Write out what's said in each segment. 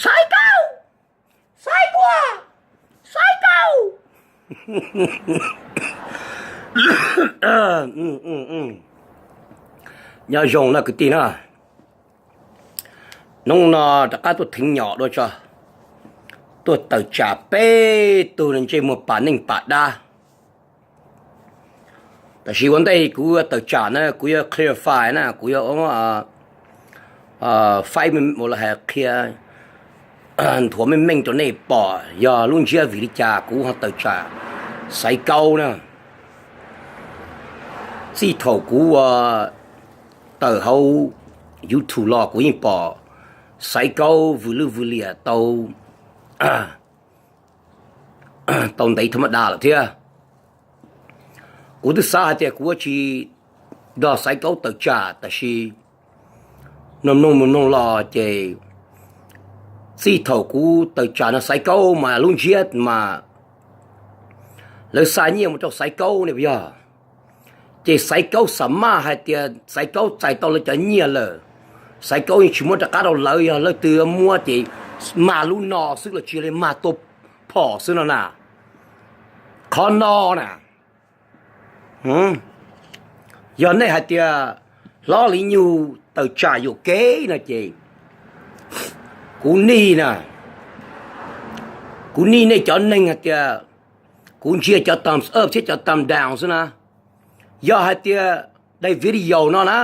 Xaiv Kaub, Xaiv Kuab, Xaiv Kaub. Nyob zoo na kwv tij na, hnub no rov qab tuaj theev nyom dua tso, tuaj tawm tsam peb tug ntsej muag pam neej pam dab. Tab sis ua ntej kuv yuav tawm tsam na, kuv yuav clarify na, kuv yuav faib los hais qhia nthuav meej meej rau nej pom yog lub ntsiab vim li cas kuv ho tawm tsam Xaiv Kaub na. Txij thaum kuv ua tawm hauv YouTube los kuv yeej pom Xaiv Kaub vwm lwj vwm liam tau tau ntev thaj ma da lawm thiab. Kuv twb xav hais tias kuv yuav tsis nrog Xaiv Kaub tawm tsam, tab sis mloog mloog mloog mloog los ces txij thaum kuv tawm tsam no Xaiv Kaub mas lub ntsiab mas lawv xa nyiaj mus rau Xaiv Kaub ne puas yog? Ces Xaiv Kaub xa maj hais tias Xaiv Kaub txais tau lawv cov nyiaj lawm, Xaiv Kaub yeej tsis muab rov qab rau lawv, yog leej twg muab ces mag lub no xwb los tsis li mag tua phom xwb no na. Qhov no na, yog nej hais tias Hlob Lis Nyug tawm tsam yuam kev no ces kuv nij na, kuv nij nej cov neeg hais tias kuv ntsia cov thumbs up thiab cov thumbs down xwb na. Yog hais tias daim video no na,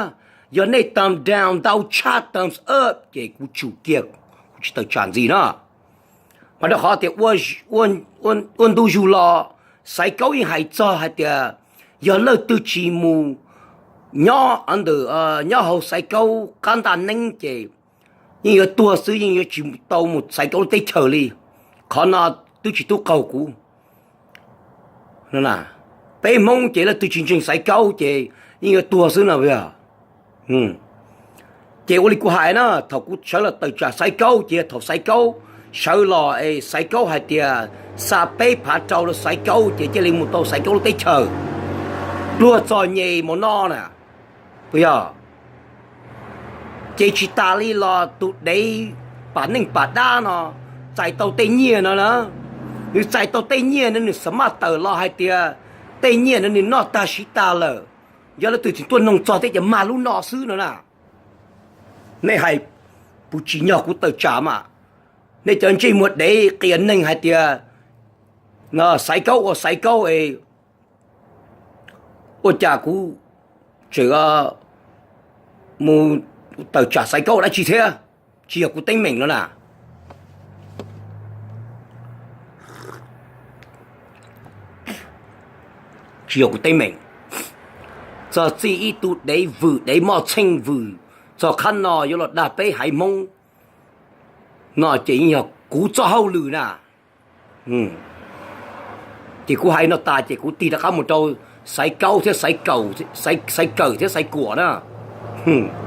yog nej thumbs down ntau tshaj thumbs up ces kuv tsum kiag, kuv tsis tawm tsam ntxiv no. Mas rau qhov tias ua ntu zus los Xaiv Kaub yeej hais txog hais tias yog leej twg tsis mus nyob ntawm, nyob hauv Xaiv Kaub qab ntaj neeb ces yeej yuav tuag xwb, yeej yuav tsis tau mus Xaiv Kaub lub teb chaws li. Qhov no twb tsis tub qaug kuv. Peb Hmoob ces leej twg tsis ntseeg Xaiv Kaub ces yeej yuav tuag xwb no. Ces ua li kuv hais na, thaum kuv sawv los tawm tsam Xaiv Kaub ces thaum Xaiv Kaub sawv los es Xaiv Kaub hais tias xa peb phav rau rau Xaiv Kaub ces cia li mus tau Xaiv Kaub lub teb chaws, pluag txom nyem mus no na, puas yog? Ces tsis tas li los tus dev pam neej pam dab no txais tau tej nyiaj no na, nws txais tau tej nyiaj no nws xa maj tawm los hais tias tej nyiaj no nws noj tag siv tag lawm, yog leej twg tseem tuaj noog txog thiab ces mag lub no xwb no na. Nej hais puas tsim nyog kuv tawm tsam mas? Nej cov ntsej muag dev qias neeg hais tias Xaiv Kaub ua Xaiv Kaub es ua cas kuv tseem mus tawm tsam Xaiv Kaub ua dab tsi thiab? Tsis yog kuv teeb meem no na. Tsis yog kuv teeb meem. Txog txij ib tug dev vwm dev moj txheej vwm txog qhab no yuav los dag peb haiv Hmoob no ces yeej yog kuv txoj hauj lwm na. Ces kuv hais no tas ces kuv tig rov qab mus rau Xaiv Kaub thiab Xaiv Kawm thiab Xaiv Kuam na,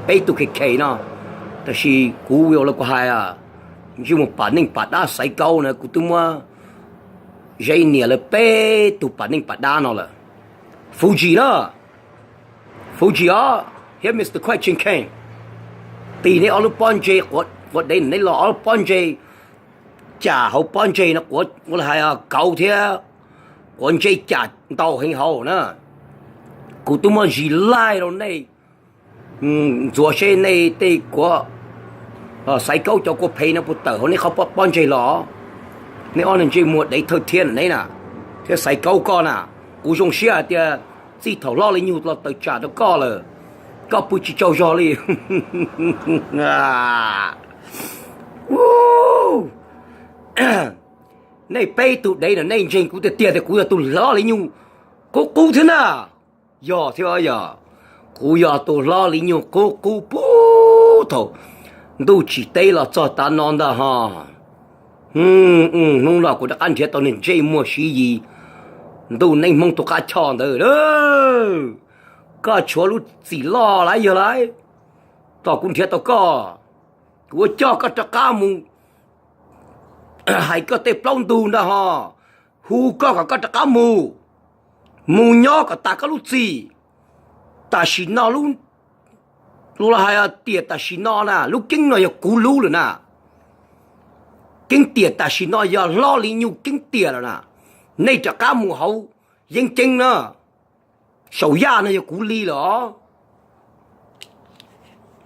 peb tug K K no. Tab sis kuv ua li kuv hais, ntsej muag pam neej pam dab Xaiv Kaub na kuv twb muab zeb nias lawv peb tug pam neej pam dab no lawm. Fuji na, Fuji os, thiab Mister Quai Chin Keng, tis neb ob lub pob ntseg quav dev neb los ob lub pob ntseg cam hauv pob ntseg no quav, ua li hais kauv thiab quav ntsej cam ntau heev hauv na. Kuv twb muab zis laij rau nej ntxuav seb nej tej kuav Xaiv Kaub cov kua phe no puas tawm hauv nej qhov pob ntseg los. Nej ob niag ntsej muag dev thawj thiab na neb na, thiab Xaiv Kaub koj na, kuv zoo siab hais tias txij thaum Hlob Lis Nyug los tawm tsam rau koj lawm, koj pw tsis tsaug zog li. Nej peb tug dev no nej ntseeg kuv tiag tiag tias kuv yog tus Hlob Lis Nyug qub qub thiab na. Yog thiab yog, kuv yog tus Hlob Lis Nyug qub qub puag thaum ntuj tsim teb los txog tav no ntag ho. Hnub no kuv rov qab nrhiav tau niag ntsej muag Siv Yis, ntuj neeb Hmoob tus qab choj ntawd. Koj tshuav lub txim loj lawm yog lawm, tos kuv nrhiav tau koj, kuv yuav coj koj rov qab mus hais koj tej plaub ntug ntag ho, hu koj kom koj rov qab mus, mus nyob kom tas koj lub txim. Tam sim no lub Kuv los hais tias tam sim no na, lub keeb no yog kuv lub lawm na. Keeb tiam tam sim no yog Hlob Lis Nyug keeb tiam lawm na. Nej rov qab mus hauv yeeb ceeb na. Saum yaj no yog kuv li lawm os.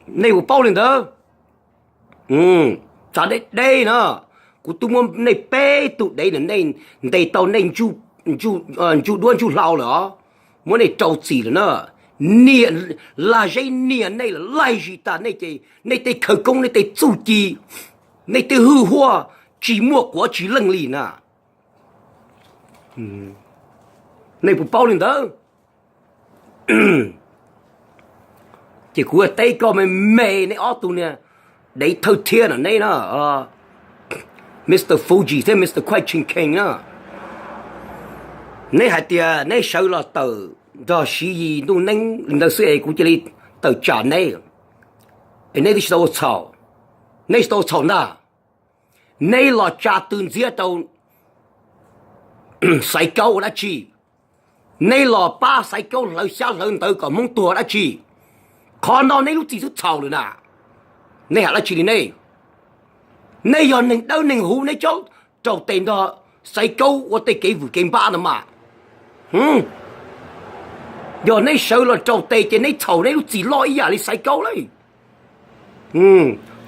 Nej puas paub li ntawd? Txav deb deb na, kuv twb muab nej peb tug dev na, nej ntes tau nej ntsuj duab ntsuj hlau lawm os. Muab nej rau txim lawm na. Niam, lag zeb niam nej lawm, laig zis tas nej ces nej tej khawv koob, nej tej txuj ci, nej tej hwj huaj tsis muaj quav tsis leej li na. Nej puas paub li ntawd? Ces kuv teb koj me me, neb ob tug niag dev thawj thiab no, neb na, Mr Fuji thiab Mr Quai Ching Khee na, neb hais tias neb sawv los tawm nrog Siv Yis Ntuj Neeb li ntawd xwb es kuv cia li tawm tsam neb, es neb twb tsis tau ua txhaum, neb tsis tau ua txhaum ntag. Neb los tsa tw ntxiab rau Xaiv Kaub ua dab tsi? Neb los pab Xaiv Kaub hlawv xyab hlawv ntawv kom Hmoob tuag ua dab tsi? Qhov no neb lub txim twb txhaum lawm na. Neb hais dab tsi li nej? Nej yog neeg dawb neeg huv, neb txhob raus tes nrog Xaiv Kaub ua tej kev vwm kev npab no mas. Yog neb sawv los raus tes ces neb txhaum neb lub txim loj ib yam li Xaiv Kaub lawm.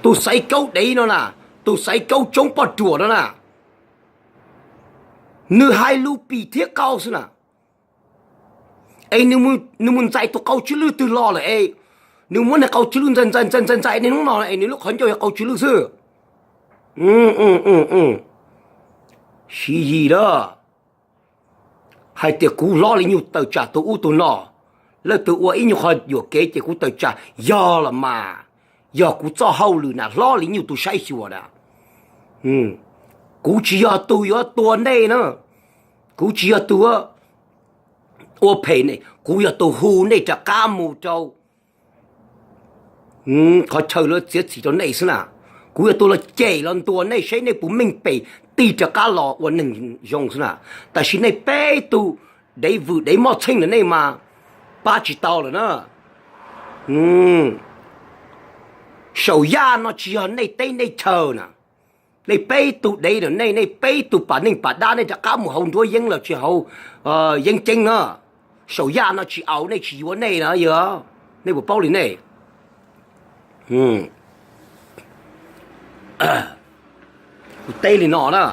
Tus Xaiv Kaub dev no na, tus Xaiv Kaub tsoob poj ruam no na, nws hais lus pim thiab qau xwb na. Es nws mus ntxais tus qau tsw lwj twg los lawm es nws muab niag qau tsw lwj ntxais ntxais ntxais ntxais niaj hnub no es nws lub qhov ncauj yog qau tsw lwj xwb. Siv Yis na, hais tias kuv Hlob Lis Nyug tawm tsam tus ub tus no, leej twg ua ib nyuag qho yuam kev ces kuv tawm tsam, yog los mas, yog kuv txoj hauj lwm na Hlob Lis Nyug tus saib xyuas na. Kuv tsis yog tus yuav tua nej na, kuv tsis yog tus ua phem nej, kuv yog tus hu nej rov qab mus rau qhov chaw lawv txiav txim rau nej xwb na. Kuv yog tus los cem los ntuas nej saib nej puas meej pem tig rov qab los ua neeg zoo xwb na. Tab sis nej peb tug dev vwm dev moj txheej ntawm nej mas pab tsis tau lawm na. Saum yaj no tsis yog nej teb nej chaw na. Nej peb tug dev ntawm nej, nej peb tug pam neej pam dab, nej rov qab mus hauv nruab yeeb los tsis hauv yeeb ceeb na. Saum yaj no tsis au, nej tsis yuav nej na yog, nej puas paub li nej? Kuv teb li no na,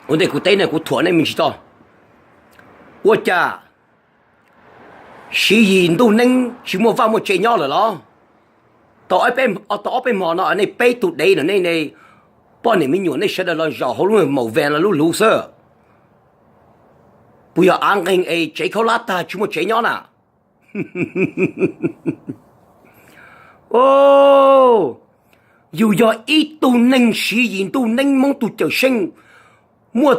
ua ntej kuv teb no kuv thuam nej me ntsis tso. Ua cas Siv Yis Ntuj Neeb tsis muaj vaj muaj tse nyob lawm los? Tau ob peb hmo no nej peb tug dev no nej, poj niam me nyuam nej sawv daws los zaum hauv lub maum ves los lub luv xwb, puas yog av nqeeg es tsev khaub hlab tag tsis muaj tsev nyob na? Yus yog ib tug neeg Siv Yis Ntuj Neeb Hmoob tus cawm seej, muaj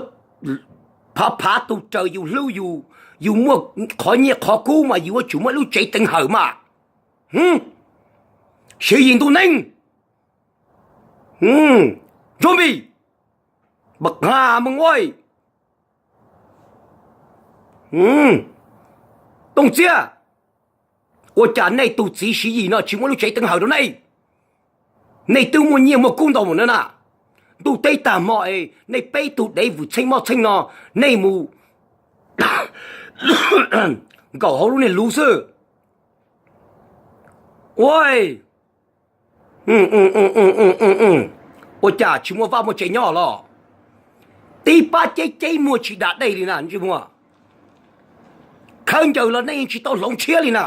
phav phav tus raws yus hlub yus, yus muaj qhov nyiaj qhov kub mas yus yuav tsum muaj lub tsev teev hawm mas. Siv Yis Ntuj Neeb, Ntsuab Npis, Npam Qha, Meej Uaib, Tooj Txiaj, ua cas nej tus txiv Siv Yis no tsis muaj lub tsev teev hawm rau nej? Nej twb muaj nyiaj muaj kub ntau mus na na. Ntuj teb tag hmo es nej peb tug dev vwm txheej moj txheej no, nej mus nkaum hauv lub niag luv xwb. Ua, ua cas tsis muaj vaj muaj tsev nyob los? Tib pab ceb ceb muag tsis dam dej li na, ntsej muag khawb ncaws los nej yeej tsis tau hloov tshiab li na.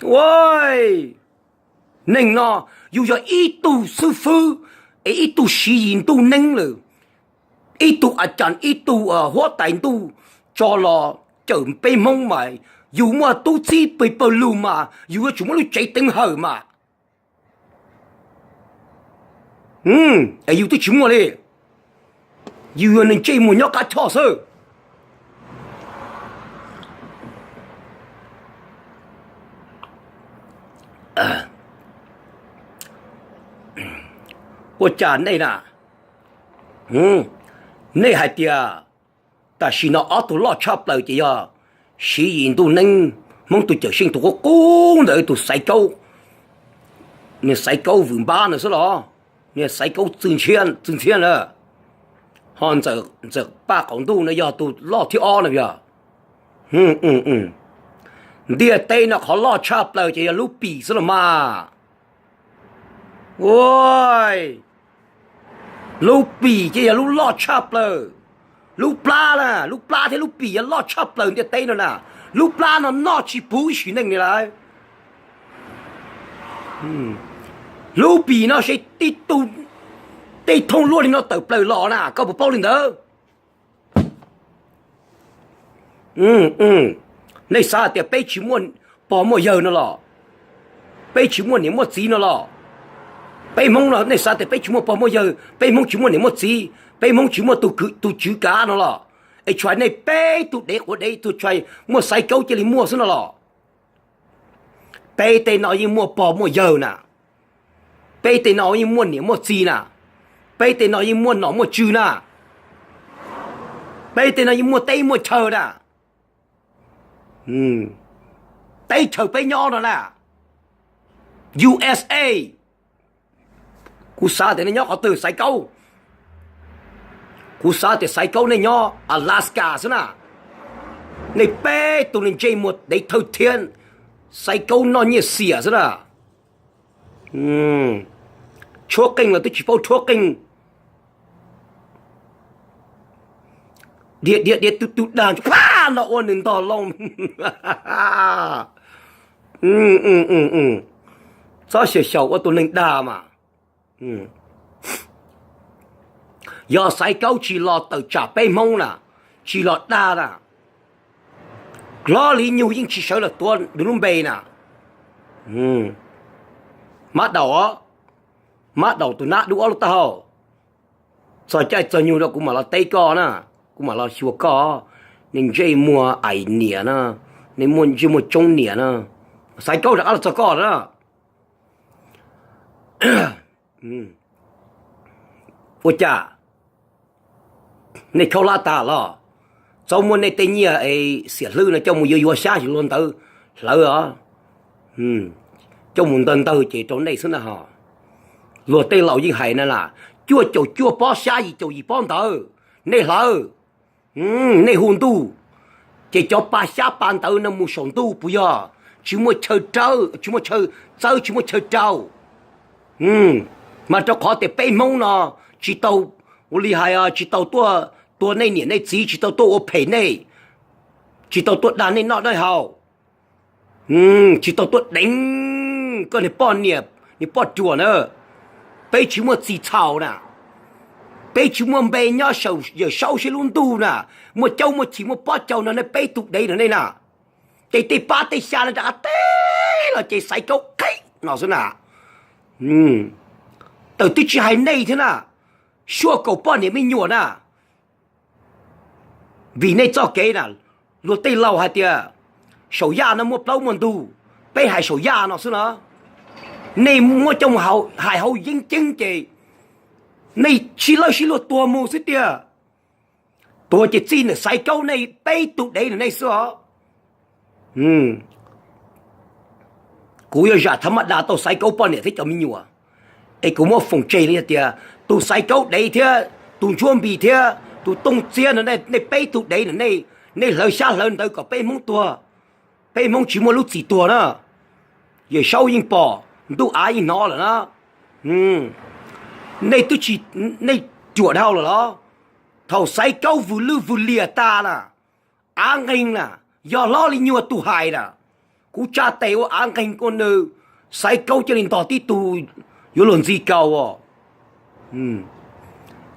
Ua, neeg no, yus yog ib tug xib fwb es ib tug Siv Yis Ntuj Neeb lawm, ib tug a cas ib tug huab tais ntuj tso los cawm peb Hmoob mas, yus muaj tub txib pawg pawg lug mas yus yuav tsum muaj lub tsev teev hawm mas. Es yus twb tsis muaj li, yus yog neeg ntsej muag nyob qab choj xwb. Ua cas nej na, nej hais tias tam sim no ob tug loj tshaj plaws ces yog Siv Yis Ntuj Neeb Hmoob tus cawm seej tus qub qub ntawd tus Xaiv Kaub, niag Xaiv Kaub Vwm Npab na xwb los, niag Xaiv Kaub Txwj Ntxhiab na, ho Ntxawm Paj Qaum Ntuj no yog tus loj thib ob no yog. Ntiaj teb no qhov loj tshaj plaws ces yog lub Pim xwb los mas. Lub Pim ces yog lub loj tshaj plaws. Lub plab na, lub plab thiab lub Pim yog loj tshaj plaws ntiaj teb no na. Lub plab no noj tsis puv ib sim neej li lawm. Lub Pim no seb tib tug tej thooj luaj li no tawm plaws los na, koj puas paub li ntawd? Nej xav tias peb tsis muaj pog muaj yawg no los? Peb tsis muaj niam muaj txiv no los? Peb Hmoob no nej xav tias peb tsis muaj pog muaj yawg, peb Hmoob tsis muaj niam muaj txiv, peb Hmoob tsis muaj tus tswv kav no los? Es tsuas nej peb tug dev quav dev tuag tsuas muaj Xaiv Kaub cia li muaj xwb no los? Peb tej no yeej muaj pog muaj yawg na. Peb tej no yeej muaj niam muaj txiv na. Peb tej no yeej muaj nom muaj tswv na. Peb tej no yeej muaj teb muaj chaw na. Teb chaws peb nyob no na, U S A. Kuv xav tias nej nyob qhov twg Xaiv Kaub? Kuv xav tias Xaiv Kaub nej nyob Alaska xwb na. Nej peb tus neeg ntsej muag dev thawj thiab, Xaiv Kaub noj nyiaj xiam xwb na. Tshuab qeej los twb tsis paub tshuab qeej. Dhia dhia dhia tu tu dag ntsuj pab no ua nws ntog loo. Txhob xyaum xyaum ua tus neeg dag mas. Yog Xaiv Kaub tsis los tawm tsam peb Hmoob na, tsis los dag na, hlob Lis Nyug yeej tsis sawv los tuav nws lub npe na. Mab Daum, Mab Daum tus nab dub ob lub taub hau, txog caij txog nyoog rau kuv mam los teb koj na, kuv mam los xyuas koj. Nej ntsej muag aim niam na, nej muaj ntsej muag tsoob niam na. Xaiv Kaub rov qab los txog koj na. Ua cas nej khaub hlab tag los? Txhob muab nej tej nyiaj es xiam hlwb no coj mus yuav yuav xyab yuav luag ntawd hlawv os. Coj mus ntawg ntawg ces rau nej xwb na ho. Luag tej laus yeej hais na las, cuaj caum cuaj pob xyab yim caum yim pob ntawd nej hlawv, nej hu ntuj, ces cov pa xyab pa ntawd no mus saum ntuj puas yog? Tsis muaj chaw txawb, tsis muaj chaw rau. Mas rau qhov tias peb Hmoob no tsis tau, ua li hais tsis tau tuaj tua nej niam nej txiv, tsis tau tuaj ua phem nej, tsis tau tuaj dag nej noj nej haus, tsis tau tuaj deev koj niag poj niam, niag poj ruam na. Peb tsis muaj txim txhaum na. Peb tsis muaj npe nyob saum Yawm Saub Sib Lub ntuj na. Muaj caub muaj chim muaj pob caus no nej peb tug dev no nej na. Ces tej pab tej xya no rov qab teb los ces Xaiv Kaub qhev no xwb na. Tawm twb tsis hais nej thiab na, suaj kaum poj niam me nyuam na. Vim nej txoj kev na, luag tej laus hais tias saum yaj no muaj plaub muaj ntug, peb hais saum yaj no xwb no. Nej muab coj mus hais hauv yeeb ceeb ces nej sib lawj sib luag tuag mus xwb tiag. Tuag ces txij ntawm Xaiv Kaub nej peb tug dev no nej xwb os. Kuv yuav zam tha maj das tau Xaiv Kaub poj niam thiab cov me nyuam, es kuv muab foom tseg li hais tias tus Xaiv Kaub dev thiab tus Ntsuab Npis thiab tus Tooj Txiab no, nej peb tug dev no, nej hlawv xyab hlawv ntawv kom peb Hmoob tuag, peb Hmoob tsis muaj lub txim tuag na. Yawm Saub yeej pom, ntuj av yeej hnov lawm na. Nej twb tsis, nej ruam dhau lawm los? Thaum Xaiv Kaub vwm lwj vwm liam tas na, av nqeeg na, yog hlob li nyuag tus hais na, kuv tsa tes ua av nqeeg kuj nws, Xaiv Kaub cia li ntog tib tug yuav luag ntxi kaus os.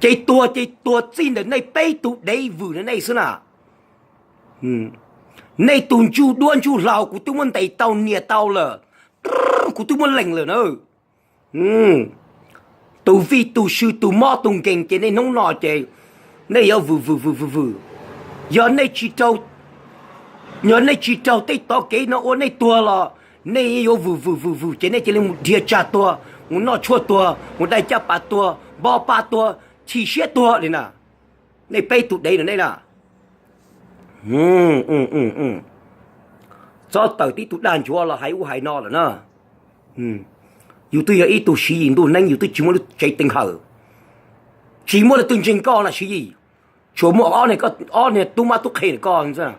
Ces tuag ces tuag txij ntawm nej peb tug dev vwm na nej xwb na. Nej tus ntsuj duab ntsuj hlauv kuv twb muab ntes tau nias tau lawm, kuv twb muab lees lawm na. Tus vij tus sw tus mob tus nkees ces nej hnub no ces nej yuav vwm vwm vwm vwm vwm. Yog nej tsis raug, yog nej tsis raug tej tov kev no ua nej tuag los nej yuav vwm vwm vwm vwm ces nej cia li mus dhia tsag tuag, mus noj tshuaj tuag, mus dai caj pas tuag, npo pa tuag, chim siab tuag li na. Nej peb tug dev no nej na. txhob tawm tib tug dag nchuav los hais ub hais no lawm na. Yus twb yog ib tug Siv Yis ntuj neeb, yus twb tsis muaj lub tsev teev hawm, tsis muaj leej twg ntseeg koj na Siv Yis. Tsuas muaj ob niag tub mab tub qhe koj xwb,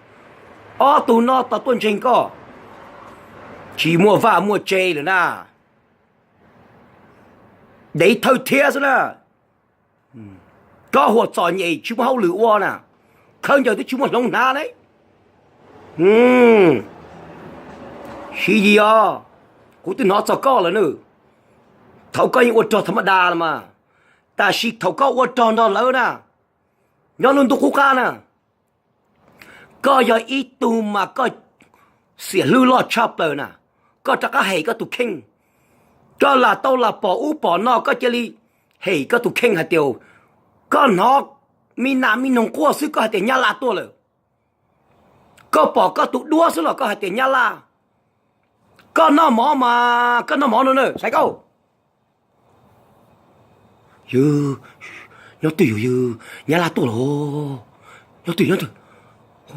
ob tug no tau tuaj ntseeg koj, tsis muaj vaj muaj tse lawm na. Dev thawj thiab xwb na. Koj huam txom nyem tsis muaj hauj lwm ua na, khaub ncaws twb tsis muaj hloov hnav ne. Siv Yis os, kuv twb hnov txog koj lawm na. Thaum koj yeej ua rog tha mab das los mas, tab sis thaum koj ua rog nrog lawv na, nyob lub ntuj qub qab na, koj yog ib tug mas koj xiam hlwb loj tshaj plaws na. Koj rov qab hem koj tus kheej, koj lam tau lam pom ub pom no koj cia li hem koj tus kheej hais tias, koj hnov me nas me noog quaj xwb koj hais tias Nyab Laj tuaj lawm. Koj pom koj tus duab xwb los koj hais tias Nyab Laj. Koj noj mov mas koj noj mov no na Xaiv Kaub. Yog, nyob twj ywm, Nyab Laj tuaj los. Nyob twj ywm, nyob twj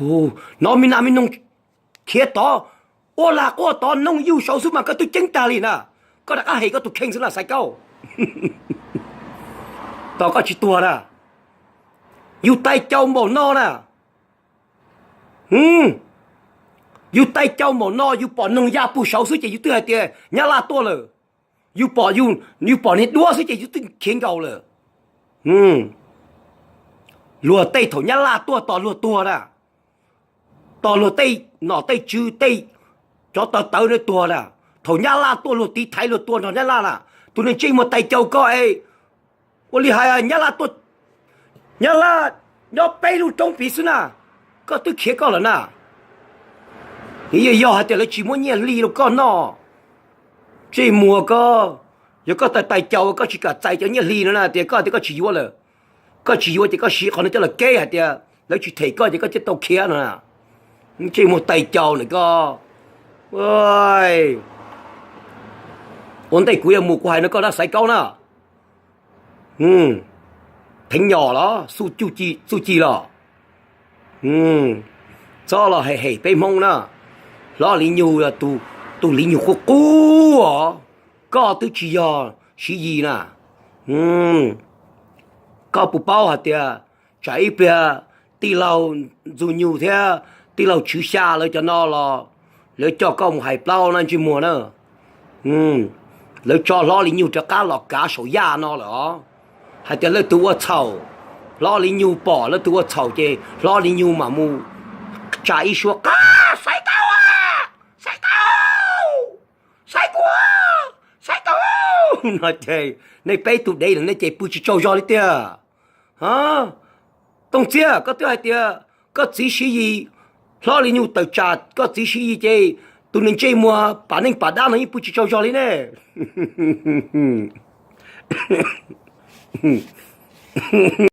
ywm. Hnov me nas me noog khiav tod, ua lag quaj tod noog yuj saud xwb mas koj twb ceeb tag li na. Koj rov qab hem koj tus kheej xwb na Xaiv Kaub. Tos koj tsis tuag na. Yus tais caus npaum no na. Yus tais caus npaum no yus pom noog ya puag saud xwb ces yus twb hais tias Nyab Laj tuaj lawm. Yus pom, yus pom niag duab xwb ces yus twb khiav nkaus lawm. Luag tej thaum Nyab Laj tuaj tos luag tuag na, tos luag tej nom tej tswv tej cov tawv tawv na tuag na. Thaum Nyab Laj tuaj luag tiv thaiv luag tuag nrog Nyab Laj na. Tus neeg ntsej muag tais caus koj es ua li hais Nyab Laj tuaj, Nyab Laj nyob peb lub roob piv xwb na, koj twb khiav koj lawm na. Yog, yog hais tias lawv tsis muab nyiaj hli rau koj noj, ntsej muag koj, yog koj tais tais caus koj tsis kam txais cov nyiaj hli no na tias koj tias koj tsis yuav lawm, koj tsis yuav ces koj siv qhov no coj los keb hais tias lawv tsis them koj ces koj thiaj tau khiav no na. Ntsej muag tais caus na koj. Ua ntej kuv yuav mus kuv hais no koj na Xaiv Kaub na. Theev nyom los xu, txuj ci los, txhob los hem hem peb Hmoob na. Hlob Li Nyug yog tus Li Nyug qub qub os, koj twb tsis yog Siv Yis na. Koj puas paub hais tias tsam ib pliag tij laug Ntxwg Nyug thiab tij laug Tswv Xya lawv cov no los lawv coj koj mus hais plaub na ntsej muag na. Lawv tso Hlob Li Nyug rov qab los kav saum yaj no lawm os. Hais tias leej twg ua txhaum, Hlob Li Nyug pom leej twg ua txhaum ces Hlob Li Nyug mam mus tsa ib suab qab, Xaiv Kaub, Xaiv Kaub, Xaiv Kaub, Xaiv Kaub no ces nej peb tug dev no nej ces pw tsis tsaug zog li tiag. Tooj Txiaj, koj twb hais tias koj txiv Siv Yis, Hlob Li Nyug tawm tsam koj txiv Siv Yis ces tus neeg ntsej muag pam neej pam dab no yeej pw tsis tsaug zog li ne.